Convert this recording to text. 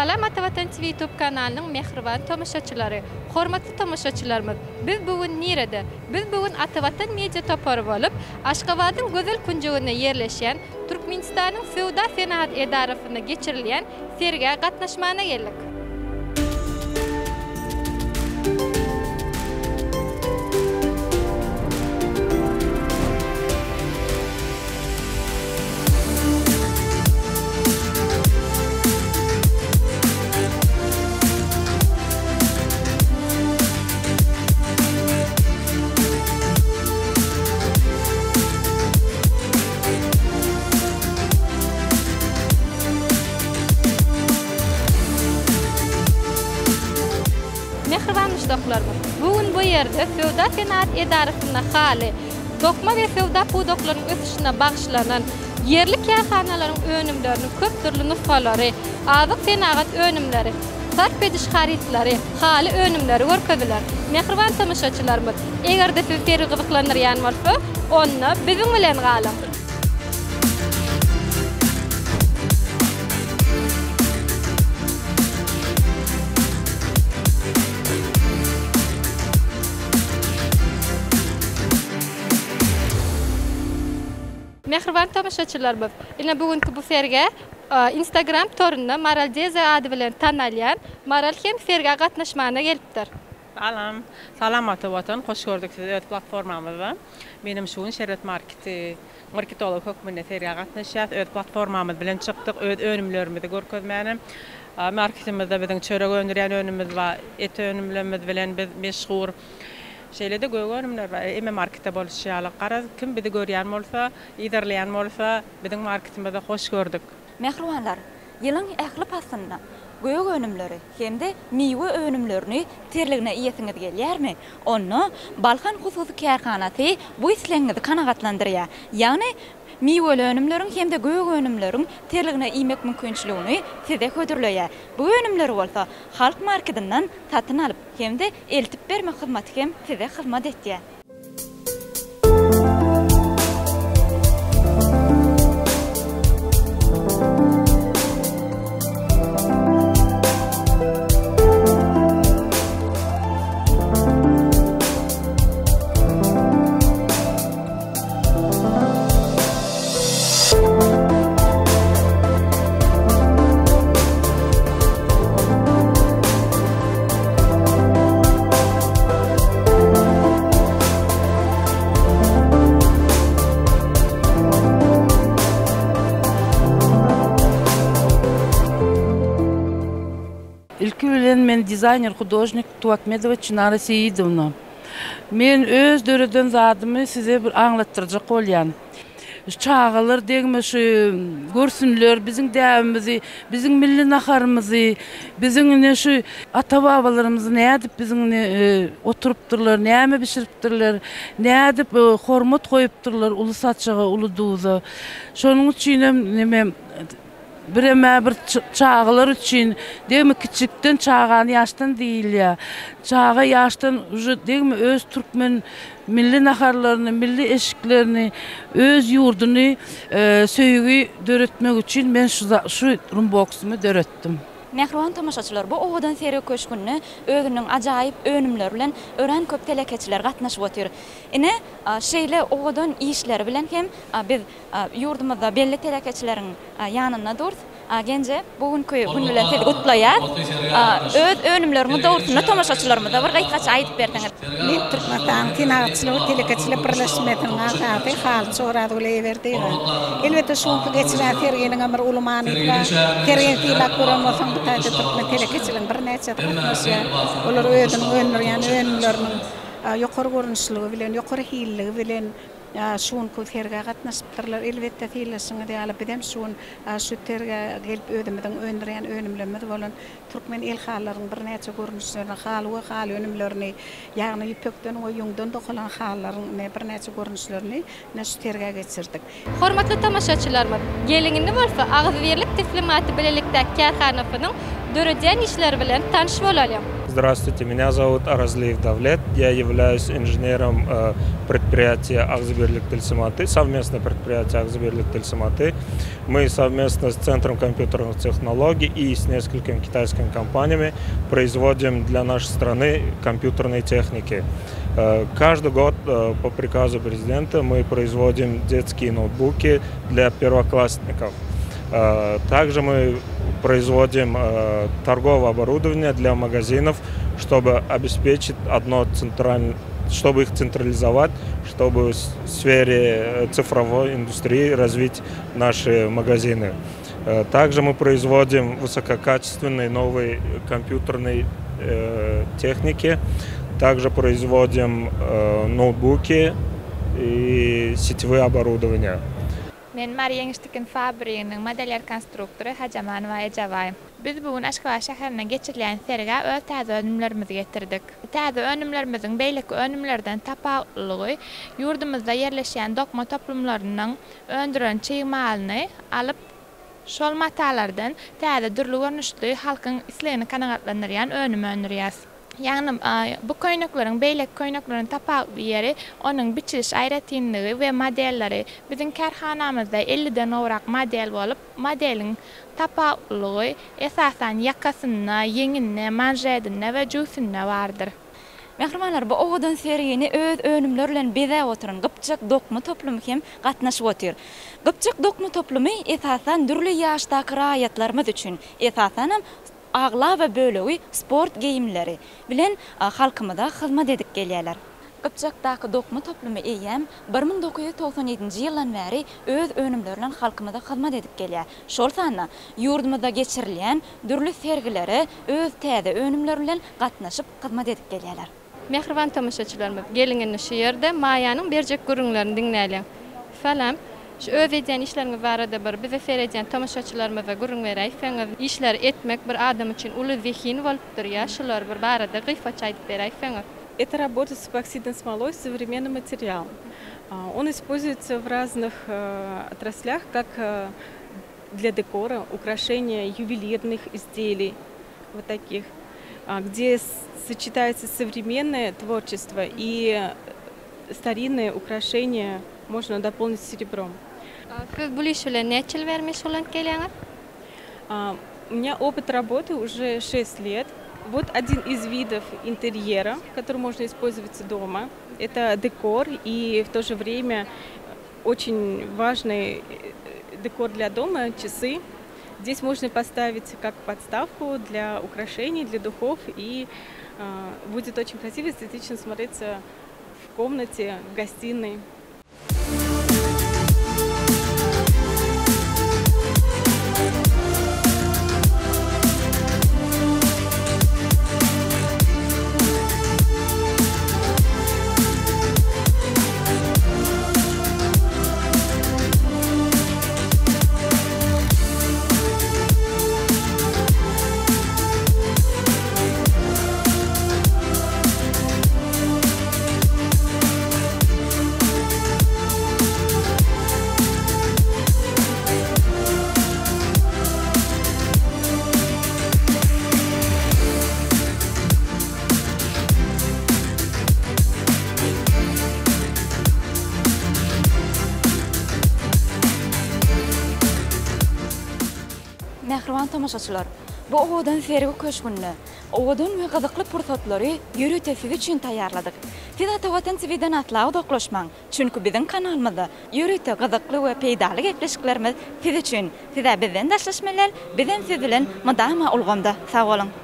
Salam Atavatan TV YouTube kanalynyň mähriban tomaşaçylary! Hormatly tomaşaçylarymyz, biz bu gün nirede? Biz bu gün Atavatan Media topary bolup, Aşgabadyň gözel künjeginde ýerleşýän Türkmenistanyň Söwda-senagat edarasynda geçirilýän sergä gatnaşmana geldik. Mähriban muşdaklarymyz, bu gün bu ýerde Söwda-senagat edarasynda haly, dokma we söwda pudaklarynyň ösüşine bagyşlanan ýerli kärhanalaryň önümleriniň köp dürli nusgalary, azyk senagat önümleri, sarp ediş harytlary, haly önümleri görkeziler. Mähriban tomaşaçylarymyz, eger-de sizi sergi gyzyklandyrýan bolsa, onda biziň bilen galyň! Mähriban tomaşaçylarymyz, ine bu günki bu sergä Instagram torunda Maral Deze ady bilen tanalýan Maral hem sergä gatnaşmana gelipdir. Salam. Salam Ata Watan, hoş gördük sizi öz platformamyzda. Menem şu gün Şerbet marketi marketolog hökmünde sergä gatnaşýas. Öz platformamyz bilen çykdyk, öz önümlerimizi görkezmäne. Marketimizde biziň çörek öndürýän önümimiz bar, et önümlerimiz bilen biz meşhur. Şeýle-de gök önümler bar, eme marketde boluşy ýaly. Garaz, kim bizi görýän bolsa, yzarlaýan bolsa, biziň marketimizde hoş gördük. Mähribanlar, ýylyň ähli paslynda gök önümleri hem-de miwe önümlerini terligine iýesiňiz gelýärmi? Onda Balkan hususy kärhanasy bu islegiňizi kanagatlandyrýar. Ýagny, miweli önümleriň hem-de gök önümleriň terligine iýmek mümkinçiligini size hödürleýär. Bu önümleri bolsa Halk marketinden satyn alyp hem-de eltip bermek hyzmaty hem size hyzmat etýär. Ilki bilen men dizaýner hudožnik Tuwakmedowa Çinara Seýidowna. Men öz döreden zadymy size bir aňlatdyrjak bolýan. Şu çagalar degme şu görsünler biziň däbimizi, biziň milli naharymyzy, biziň ine şu ata-babalarymyz nädip biziň ine oturypdyrlar, näme bişiripdirler, nädip hormat goýupdyrlar uly saçaga, uly duza. Şonuň üçinem neme Birem-ä bir çagalar üçin degme kiçijikden çagany ýaşdan diýilýär. Çaga ýaşdan uje degme öz türkmen milli naharlaryny, milli eşiklerini, öz ýurduny söýgi döretmek üçin men şu şu rumboksymy döretdim. Mähriban tomaşaçylar, bu owadan sergi köşgünde özüniň ajaýyp önümleri bilen örän köp telekeçiler gatnaşyp otyr. Ine, şeýle owadan işleri bilen hem biz Ýurdumyzda belli telekeçileriň ýanynda durus. Genje, bu günki gün bilen sizi gutlaýas. Öz önümleriňiz dogrusynda tomaşaçylarymyza bir gysgaça aýdyp berseňiz. Men Türkmenistanyň Senagatçylyk we telekeçilik birleşmesiniň agzasy halyçy Orazgül Eýeberdiýewa. Elbetde, şu günki geçirýän serginiňem bir uly manysy bar. Sergini sylap gören bolsaň, bu taýda türkmen telekeçiligiň birnäçesi gatnaşýar. Olar özüniň öndürýän önümleriniň ýokary görnüşligi bilen, ýokary hilliligi bilen Şu günki sergä gatnaşypdyrlar. Elbetde, synlaşyňyz ýaly, bizem şu gün şu sergä gelip özümiziň öndürýän önümlerimiz bolan türkmen el halylarynyň birnäçe görnüşlerini, haly we haly önümlerini, ýagny ýüpekden we ýüňden dokalan halylaryň ine birnäçe görnüşlerini ine şu sergä geçirdik. Hormatly tomaşaçylarymyz, geliň indi bolsa Agzybirlik tilsimaty bilelikdäki kärhanasynyň döredýän işleri bilen tanyş bolalyň. Здравствуйте, меня зовут Аразлиев Давлет. Я являюсь инженером э, предприятия Агзберлик Тельсаматы, совместное предприятие Агзберлик Тельсаматы. Мы совместно с Центром компьютерных технологий и с несколькими китайскими компаниями производим для нашей страны компьютерные техники. Э, каждый год э, по приказу президента мы производим детские ноутбуки для первоклассников. Э, также мы производим торговое оборудование для магазинов, чтобы обеспечить одно центральное чтобы их централизовать, чтобы в сфере цифровой индустрии развить наши магазины. Также мы производим высококачественные новые компьютерные техники. Также производим ноутбуки и сетевые оборудования. Men Mary Ýeňiş tikin fabriginiň modelýer-konstruktory Hajamanowa Ejebaý. Biz bu gün Aşgabat şäherinde geçirilýän sergä öz täze önümlerimizi getirdik. Täze önümlerimiziň beýleki önümlerden tapawutlylygy ýurdumyzda ýerleşýän dokma toplumlarynyň öndüren çig malyny alyp, şol matalardan täze dürli görnüşli halkyň islegini kanagatlandyrýan önüm öndürýäs. Ýagny bu köýnekleriň beýleki köýneklerden tapawutly ýeri onuň biçiliş aýratynlygy we modelleri. Biziň kärhanamyzda elliden gowrak model bolup, modeliň tapawutlylygy esasan ýakasynda, ýeňinde, manžedinde we jübsünde bardyr. Mähribanlar, bu owadan sergini öz önümleri bilen bezäp oturan Gypjak dokma toplumy hem gatnaşyp otyr. Gypjak dokma toplumy esasan dürli ýaşdaky raýatlarymyz üçin, esasanam aglaba bölegi sport geýimleri bilen halkymyza hyzmat edip gelýärler. Gypjakdaky dokma toplumy eýýäm 1997-nji ýyldan bäri öz önümleri bilen halkymyza hyzmat edip gelýär. Şol sanda ýurdumyzda geçirilýän dürli sergilere öz täze önümleri bilen gatnaşyp hyzmat edip gelýärler. Mähriban tomaşaçylarymyz, geliň indi şu ýerde Maýanyň berjek gürrüňlerini diňläliň. Salam. Şu öz edýän işleriňiz barada bir bize seredýän tomaşaçylarymyza gürrüň beräýseňiz. Işleri etmek bir adam üçin uly zehin bolup durýar. Şular bir barada gysgaça aýdyp beräýseňiz. Это работа с эпоксидной смолой, современный материал. Он используется в разных отраслях, как для декора, украшения ювелирных изделий, вот таких, где сочетается современное творчество и старинные украшения можно дополнить серебром. Siz bu iş bilen näçe ýyl bäri meşgullanyp gelýäňiz? У меня опыт работы уже 6 лет. Вот один из видов интерьера, который можно использовать дома. Это декор и в то же время очень важный декор для дома – часы. Здесь можно поставить как подставку для украшений, для духов, и будет очень красиво, эстетично смотреться в комнате, в гостиной. Mähriban tomaşaçylar, bu owadan sergi köşgünde owadan we gyzykly pursatlary ýörite siz üçin taýýarladyk. Siz Atavatan TV-den asla uzaklaşmaň, çünki biziň kanalymyzda ýörite gyzykly we peýdaly gepleşiklerimiz siz üçin. Siz-ä bizden daşlaşmaly däl, bizem siz bilen mydama ulgamda. Sag boluň!